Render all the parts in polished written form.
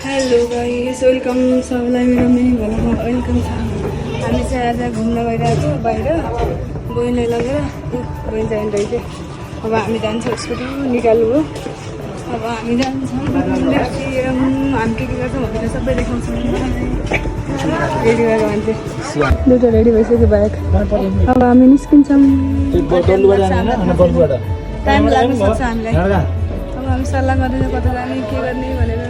Hello guys, welcome सबैलाई मेरो mini भ्लगमा welcome छ। हामी चाहिँ आज घुम्न गइरहेको छौँ बाहिर बहिनीलाई लगेर। बहिनी जाने रहेछ। अब हामी जान्छौँ, स्कुटी निकाल्नु हो। अब हामी जान्छौँ, हामी के गर्छौँ भनेर सबै देखाउँछौँ। रेडी भएको मान्छे दुइटा रेडी भइसक्यो बाइक। अब हामी निस्किन्छौँ। टाइम लाग्न सक्छ हामीलाई। अब हामी सल्लाह गर्दैछौँ कता जाने के गर्ने भनेर।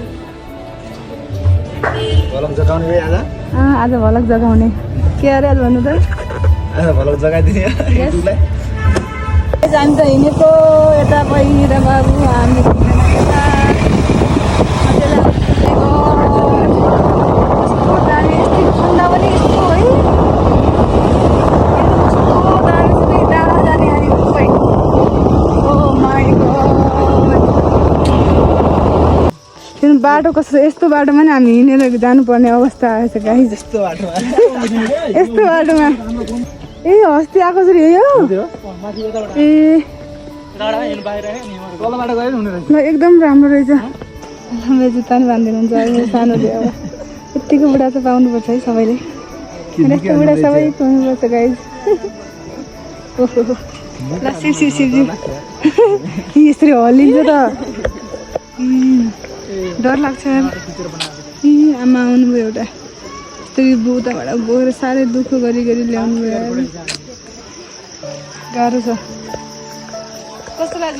आज भलक जगाउने के अरे आज भन्नु त भलक जगाइदिने हामी त हिँडेको यता पहिर बाबु हामी ठन्डा पनि यस्तो है बाटो कस्तो यस्तो बाटोमा नि हामी हिँडेर जानुपर्ने अवस्था आएछ गाइस। यस्तो बाटोमा ए अस्ति आएको छ रे यो ए एकदम राम्रो रहेछ। मेरो जुत्ता नि बाँधिदिनु हुन्छ अहिले सानो थियो। अब यत्तिको बुढा चाहिँ पाउनुपर्छ है सबैले। यस्तो बुढा सबै पाउनुपर्छ गाइस। ल शिवजी यसरी हल्लिन्छ त डर लाग्छ। आमा आउनुभयो एउटा यस्तै बुताबाट गएर साह्रै दुःख गरी ल्याउनु भयो। गाह्रो छ। कस्तो लाग्छ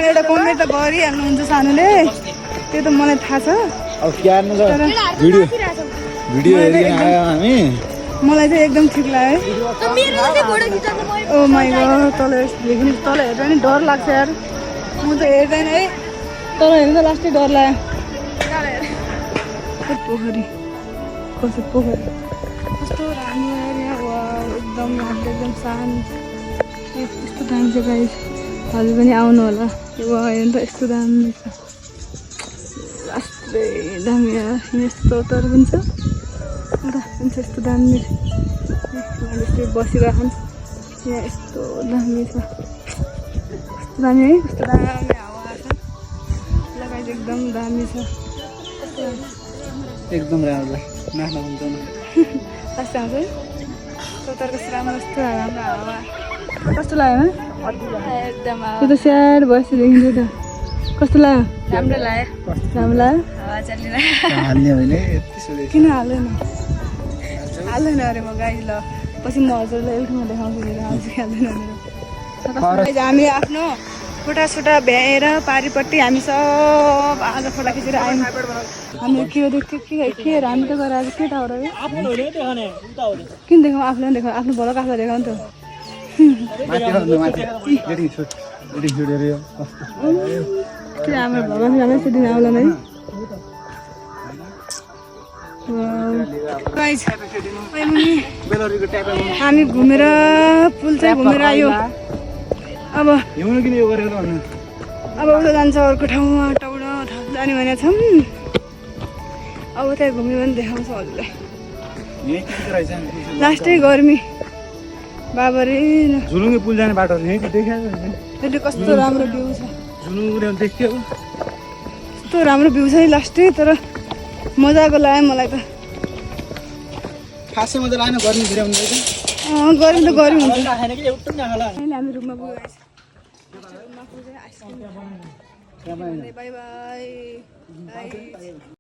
एउटा कमेन्ट त गरिहाल्नुहुन्छ सानोले, त्यो त मलाई थाहा छ। मलाई चाहिँ एकदम ठिक लाग्यो। ओ माइ गॉड, तल तल हेर्दा नि डर लाग्छ यार। म त हेर्दैन है, तल हेर्दा लास्टै डर लाग्यो। पोखरी कस्तो पोखरी कस्तो राम्रो एरिया वा एकदम राम्रो एकदम शान्त। यस्तो दामी छ गाइस, हजुर पनि आउनु होला। वा हेर्नु त यस्तो दामी छ, लास्टै दामी यार। यस्तो तर पनि छ यस्तो दामी यस्तै बसिरहेको यहाँ यस्तो दामी छ। कस्तो दामी है, कस्तो दामी हावा छ लगाइ एकदम दामी छ। एकदम राम्रो नाच्न हुन्छ कस्तो आउँछ चौतार कस्तो राम्रो यस्तो राम्रो हावा। कस्तो लाग्यो एकदम त्यो त स्याड बसी देखिन्छ त। कस्तो लाग्यो? राम्रो लाग्यो। राम्रो लाग्यो हावा चलिरहेको। किन हाल्दैन हाल्दैन अरे म गाई। ल पछि म हजुरलाई एउटामा देखाउँछु मेरो आउँछु हाल्दैन मेरो। हामी आफ्नो फोटासोटा भ्याएर पारिपट्टि हामी सब आज फोटा खिचेर आयौँ। हामी के हामी त गएर आज के टावर हो किन देखाउँ? आफूलाई पनि देखाउँ, आफ्नो भलो आफूलाई देखाउँ त। के हाम्रो भगवान् राम्रै दिन आउला है। हामी घुमेर पुल चाहिँ घुमेर आयो। अब उता जान्छ अर्को ठाउँमा टाउडा जाने भनेको छौँ। अब त्यहाँ घुम्यो भने देखाउँछ हजुरलाई। लास्टै गर्मी बाबरी झुलुङ्गे पुल जाने बाटो त्यसले कस्तो राम्रो भ्यू छ। देखियो कस्तो राम्रो भ्यू छ है लास्टै। तर मजाको लाग्यो मलाई त। खासै मजा लागेन, गर्मी धेरै हुन्छ। गर्मी त गर्मी हुन्छ। अहिले हामी रुममा पुगेको आइसक्रिम बाई बाई।